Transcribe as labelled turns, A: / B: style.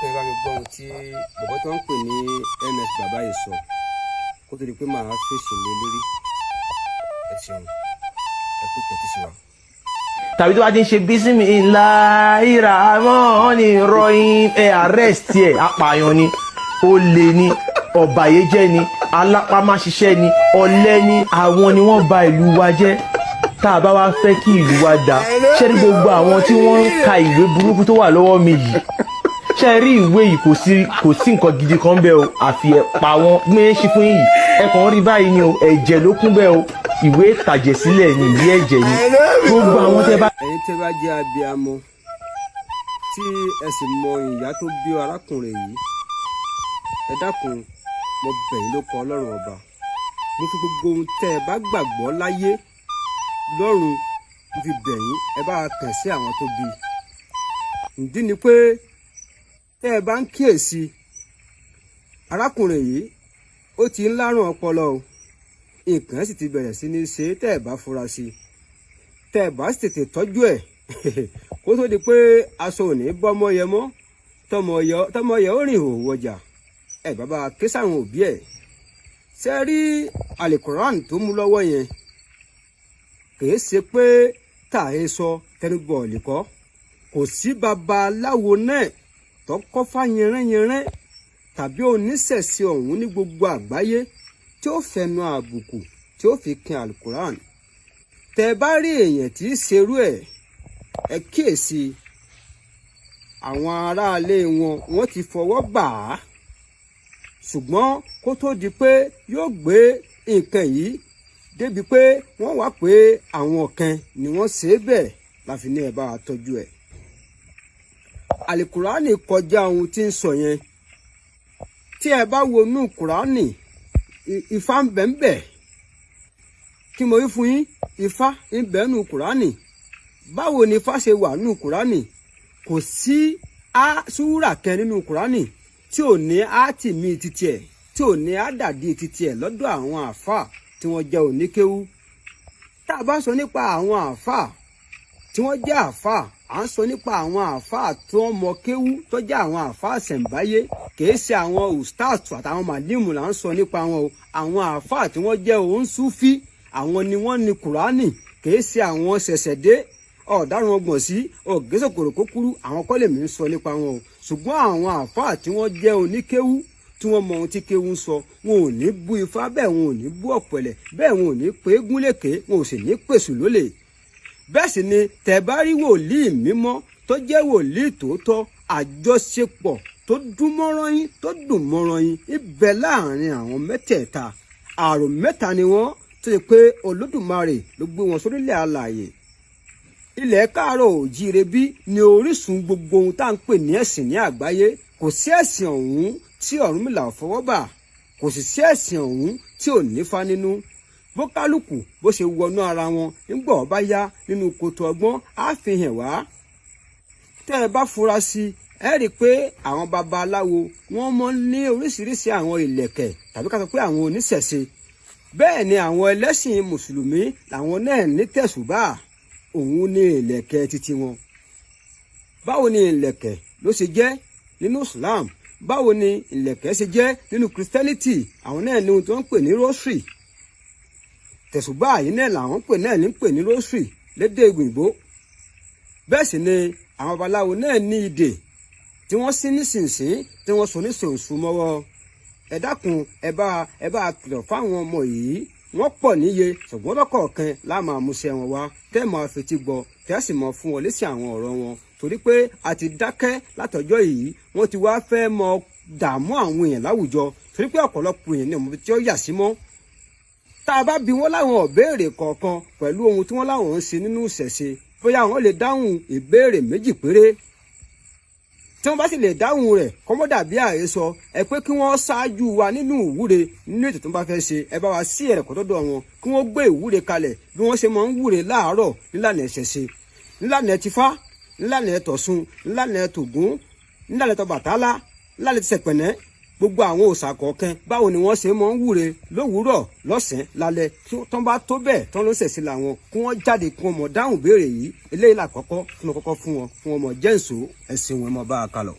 A: Dákun, ẹ bá mi gbọ́ ohun tí bọ̀bọ́ tó ń pè ní Ms Bàbá yìí sọ kó tó di pé màá fèsì lé lórí. Ẹ ṣeun, ẹ kú tẹ́tí sí wa.
B: Tàbí tó bá ti ń ṣe bismillahirrahmanirrahim, ẹ arrest ẹ. Apààyàn ni, olè ni, ọ̀bàyéjẹ́ ni, alápámáṣiṣẹ́ ni, ọ̀lẹ ni. Àwọn ni wọ́n ba ìlú wa jẹ́. Tá a bá wá fẹ́ kí ìlú wa dáa, ṣé rí gbogbo àwọn tí wọ́n ń ka ìwé burúkú tó wà lọ́wọ́ mi yìí, ṣe rí ìwé yìí, kò sí nǹkan gidi kan bẹ́ẹ̀ o, àfi ẹ̀ pa wọn gbé ṣí fún yìí. Ẹ kàn ń rí báyìí ni o, ẹ̀jẹ̀ ló kún bẹ́ẹ̀ o. Ìwé ìtàjẹ̀sílẹ̀ ni, ìwé ẹ̀jẹ̀ ni. Gbogbo àwọn tẹ́ bá
A: Ẹ̀yin tẹ́ bá jẹ́ abiyamọ tí ẹ sì mọ ìyá tó bí arákùnrin yìí, ẹ dákun, mo bẹ̀ yín lórúkọ Ọlọ́run Ọba, mo fi gbogbo ohun tẹ́ ẹ bá gbàgbọ́ láyé lọ́run, mo fi bẹ̀ yín, ẹ bá kàn sí àwọn tó bí. Ìdí ni pé tẹ́ ẹ bá ń kíyèsí arákùnrin yìí, ó ti ń lárùn ọpọlọ o. Nǹkan sì ti bẹ̀rẹ̀ sí ní ṣe é. Tẹ́ ẹ bá fura sí i, tẹ́ ẹ bá sì tètè tọ́jú ẹ̀ kó tó di pé aṣọ ò ní bọ́mọ yẹ mọ́, tọmọ yẹ ó rìn ìhòòhò ọjà, ẹ bàbá ké sáwọn òbí ẹ̀. Ṣe rí Alukoran tó mú lọ́wọ́ yẹn, kìí ṣe pé tààyè sọ tẹnubọ̀ lìkọ́. Kò sí babaláwo náà tọkọ́fà yẹrẹ́yẹrẹ́ tàbí oníṣẹ̀ṣe ọ̀hún ní gbogbo àgbáyé tí ó fẹnu àbùkù tí ó fi kan Alukoran. Tẹ bá rí èèyàn tí í ṣerú ẹ̀, ẹ kíyèsí, àwọn aráalé wọn, wọ́n ti fọwọ́ bà á. Ṣùgbọ́n kó tó di pé yóò gbé nǹkan yìí débi pé wọ́n wá pé àwọn kan ni wọ́n ṣe é bẹ́ẹ̀, láfi ní ẹ bá wa tọ́jú ẹ̀. Àlìkùránì kọjá ohun tí ń sọ yẹn. Tí ẹ bá wo inú Kùránì, Ifá ń bẹ ń bẹ. Kí mo wí fún yín? Ifá ń bẹ nínú Kùránì. Báwo ni Ifá ṣe wà nínú Kùránì? Kò sí á súrà kan nínú Kùránì tí ò ní átìmí títí ẹ̀, tí ò ní àdàdì títí ẹ̀ lọ́dọ̀ àwọn àáfàá tí wọ́n jẹ́ oníkéwú. Tá a bá sọ nípa àwọn àáfàá tí wọ́n jẹ́ àáfàá, à ń sọ nípa àwọn àáfàá tí wọ́n mọ kéwú, tó jẹ́ àwọn àáfàá ṣẹ̀ǹbáyé. Kìí ṣe àwọn ustaz àtàwọn màlímù là ń sọ nípa wọn o. Àwọn àáfàá tí wọ́n jẹ́ òǹsúfí, àwọn ni wọ́n ní Kùránì. Kìí ṣe àwọn ṣẹ̀ṣẹ̀dé ọ̀daràn ọgbọ̀n sí ọ̀gẹ́sọ̀kòrò kókúrú, àwọn kọ́ lèmi ń sọ nípa wọn o. Ṣùgbọ́n àwọn àáfàá tí wọ́n jẹ́ oníkéwú, tí wọ́n mọ ohun tí kéwú ń sọ, wọn ò ní bú Ifá bẹ́ẹ̀, wọn ò ní bú ọ̀pẹ̀lẹ̀ bẹ́ẹ̀, wọn ò ní pé égún lékè, wọn ò sì ní pèsè lólè. Bẹ́ẹ̀ sì ni tẹ́ bá rí wòlíì mímọ́ tó jẹ́ wòlíì tòótọ́, àjọṣepọ̀ tó dún mọ́rán yín, tó dùn mọ́rán yín ibẹ̀ láàrin àwọn mẹ́tẹ̀ẹ̀ta. Àrùn mẹ́ta ni wọ́n, tó ṣe pé Olódùmarè ló gbé wọn sórílẹ̀ alààyè. Ilẹ̀ káàárọ̀ òjíire bí ní orísun gbogbo ohun tá à ń pè ní ẹ̀sìn ní àgbáyé. Kò sí ẹ̀sìn ọ̀hún tí Ọ̀rúnmìlà ò fọwọ́ bà, kò sì sí ẹ̀sìn ọ̀hún tí ò nífá nínú. Bó kálukú bó ṣe wọnú ara wọn, nígbà ó bá yá nínú kòtò ọgbọ́n á fi hàn wá. Tẹ́ ẹ bá fura sí i, ẹ rí i pé àwọn babaláwo, wọ́n mọ́ ní oríṣiríṣi àwọn ìlẹ̀kẹ̀, tàbí ká sọ pé àwọn oníṣẹ̀ṣe. Bẹ́ẹ̀ ni àwọn ẹlẹ́sìn mùsùlùmí làwọn náà ní tẹ̀sùbá, òun ní ìlẹ̀kẹ̀ títí wọn. Báwo ni ìlẹ̀kẹ̀ ló ṣe jẹ́ nínú Islam? Báwo ni ìlẹ̀kẹ̀ ṣe jẹ́ nínú Christianity? Àwọn náà ní ohun tí wọ́n ń pè ní rosary. Tẹ̀sùbá yìí náà làwọn ń pè náà ní pè ní rosary lédè òyìnbó. Bẹ́ẹ̀ sì ni àwọn babaláwo náà ní ìdè tí wọ́n sí nísinsìnyí, tí wọ́n so ní sòǹsù mọ́wọ́. Ẹ dákun, ẹ bá kìlọ̀ fáwọn ọmọ yìí. Wọ́n pọ̀ níye, ṣùgbọ́n lọ́kọ̀ọ̀kan la máa múṣẹ́ wọn wá, tẹ́ máa fetí gbọ́, tẹ́ sì mọ̀ fún wọn lésì àwọn ọ̀rọ̀ wọn, torí pé a ti dákẹ́ látọjọ́ yìí. Wọ́n ti wá fẹ́ mọ dààmú àwọn èèyàn láwùjọ, torí pé ọ̀pọ̀lọpọ̀ èèyàn ní ọmọ tí ó yà sí mọ́. Tá a bá bi wọ́n láwọn ìbéèrè kọ̀ọ̀kan pẹ̀lú ohun tí wọ́n láwọn ń ṣe nínú ìṣẹ̀ṣe, bóyá wọ́n lè dáhùn ìbéèrè méjì péré. Tí wọ́n bá sì lè dáhùn rẹ̀, kọ́mọ́ dàbí àhesọ. Ẹ pé kí wọ́n ṣáájú wa nínú ìwúre nínú ètò tó ń bá fẹ́ ṣe. Ẹ bá wa sí ẹ̀rẹ̀kọ́ dọ́dọ̀ wọn, kí wọ́n gbé ìwúre kalẹ̀ bí wọ́n ṣe máa ń wúre láàárọ̀ nílànà ìṣẹ̀ṣe, nílànà ẹtifá, nílànà ẹtọ̀sùn, nílànà ẹtògún, nílànà ẹtọbàtálá, nílànà ẹtìsẹ̀pẹ̀nẹ́, gbogbo àwọn òòṣà kọ̀ọ̀kan, báwo ni wọ́n ṣe máa ń wúre lówùúrọ̀, lọ́sàn-án, lálẹ́? Tí wọ́n bá tó bẹ́ẹ̀ tán ló ṣẹ̀ṣẹ̀ làwọn, kí wọ́n jáde, kí wọ́n mọ̀ dáhùn béèrè yìí. Eléyìí làkọ́kọ́ tí mo kọ́kọ́ fún wọn, fún wọn mọ̀ jẹ́ǹsó. Ẹ̀sìn wọn mọ̀ bá a kalọ̀.